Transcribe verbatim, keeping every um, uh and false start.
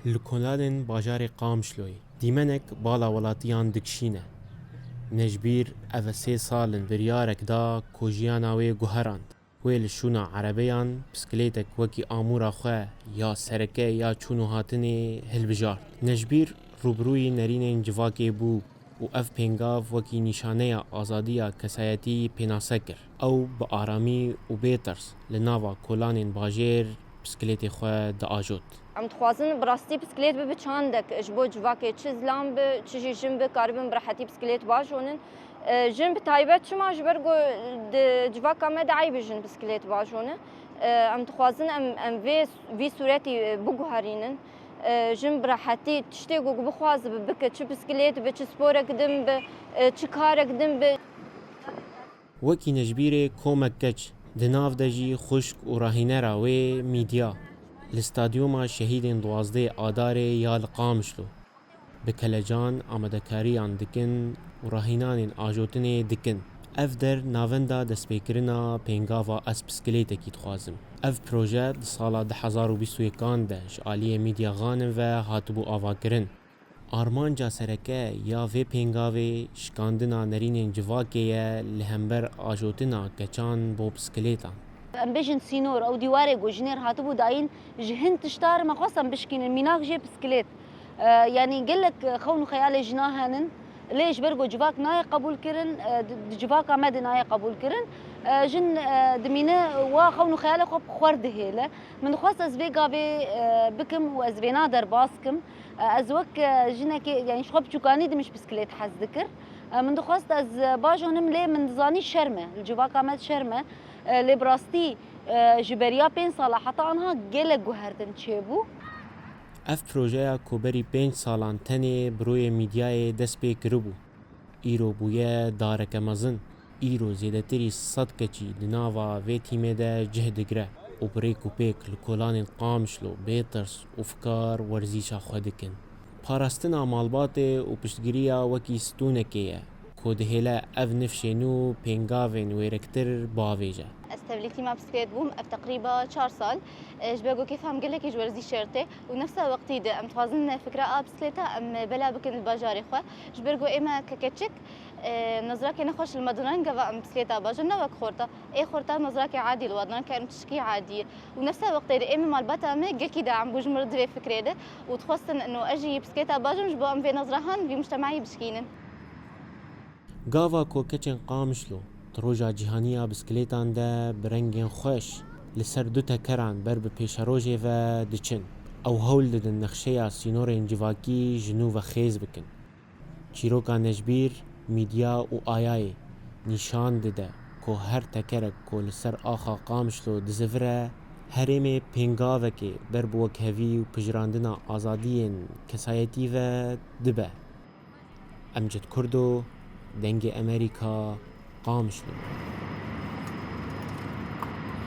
Li kolanên bajarê Qamişloyê dîmenek bala welatiyan dikişîne. Nejbîr ev sê sal in biryarek da ku jiyana wê guherand. Wê li şûna erebeyan piskilêtek wekî amûra xwe ya sereke ya çûn û hatinê hilbijart. Nejbîr rûbirûyî nerînên civakê bû û ev pêngav wekî nîşaneya azadiya kesayetî pênase kir. Ew bi aramî û bê tirs li nava kolanên bajêr piskilêtê xwe diajot. Em dixwazin bi rastî piskilêt bibe çandek ji bo civakê, çi zilam bi, çi jî jin bi, karibin bi rehetî piskilêt bajonin. E, jin bi taybet çima, ji ber ku di civaka me de eyb e jin piskilêt bajone. E, em dixwazin em, em vê, vî sûretî, e, biguherînin. E, jin bi rehetî tiştê ku bixwazibe bike, çi piskilêt be, çi sporek din be, e, çi karek din be. Wekî Nejbîrê komek keç, di nav de jî xwişk û rahînera wê Mîdya, li stadyuma şehîdên duwazdeh Adarê ya li Qamişlo, bi kelecan amadekariyan dikin û rahînanên ajotinê dikin. Ev der navenda destpêkirina pêngava Ez piskilêtekî dixwazim. Ev proje di sala du hezar û bîst û yekan de ji aliyê Mîdya Xanim ve hatibû avakirin. Armanca sereke ya vê pêngavê şikandina nerînên civakê ye li hember ajotina keçan bo piskilêtan. Em bêjin sînor, ew dîwarê ku ji nêr hatibû dayîn, ji hin tişta re me xwest em bişkînin, mînak jê piskilêt. E, yanî gelek xewn û xeyalê jina henin, lê ji ber ku civak nayê qebûl kirin, e, di, di civaka me de nayê qebûl kirin, e, jin, e, dimîne wa xewn û xeyalê xwe bi xwer dihêle. Min dixwest ez vê gavê, e, bikim û ez vêna derbas kim. E, ez wek, e, jinekê, yanî ji xwe biçûkanî de min ji piskilêt hez dikir. E, min dixwest ez, e, bajonim, lê min dizanî şerm e. Li civaka me şerm e. E, lê bi rastî, e, ji beriya pênc sala heta anha gelek guhertin çêbû. Ev projeya ku berî pênc salan tenê bi royê Mîdyayê dest pê kiribû, îro bûye dareke mezin. Îro zêdetirî sed keçî di nava vê tîmê de cih digire û bi rêk û pêk li kolanên Qamişlo bê tirs û fikar werzîşa xwe dikin. Parastina malbatê û piştgiriya wekî stûnekê ye ku dihêle ev nifşên û pêngavên wêrektir bavêje. Ez tevlî tîma bisiklet bûm, ev teqrîba çar sal. E, ji ber ku kêfa min gelekî ji werzîşê re tê û nefsa wextî de em dixwazin fikra a bisikleta em bela bikin li bajarê xwe. Ji ber ku ê me ke keçik, e, nizrakê nexweş li me dinan, gava em bisikleta bajin ne wek xorta. Ê xorta nizrakê adî li we dinan, ke em tişkî adî ye. Û nefsa wextê de ê me malbata me gelkî daim bû ji min re di vê fikrê de û dixwestin ino ez jî bisikleta bajim ji bo em vê nizrahan vî mujtemahî bişkînin. Gava ku keçên Qamişlo di roja cîhanî ya bisikilêtan de bi rengên xweş li ser du tekeran ber bi pêşerojê ve diçin, ew hewl didin nexşeya sînorên civakî ji nû ve xêz bikin. Çîroka Nejbîr, Mîdya û Ayayê nîşan dide ku her tekerek ku li ser axa Qamişlo dizivire, herêmê pêngavekê ber bi wekhevî û pijirandina azadiyên kesayetî ve dibe. Emcid Kurdo, Dengê Emerîka, Qamişlo.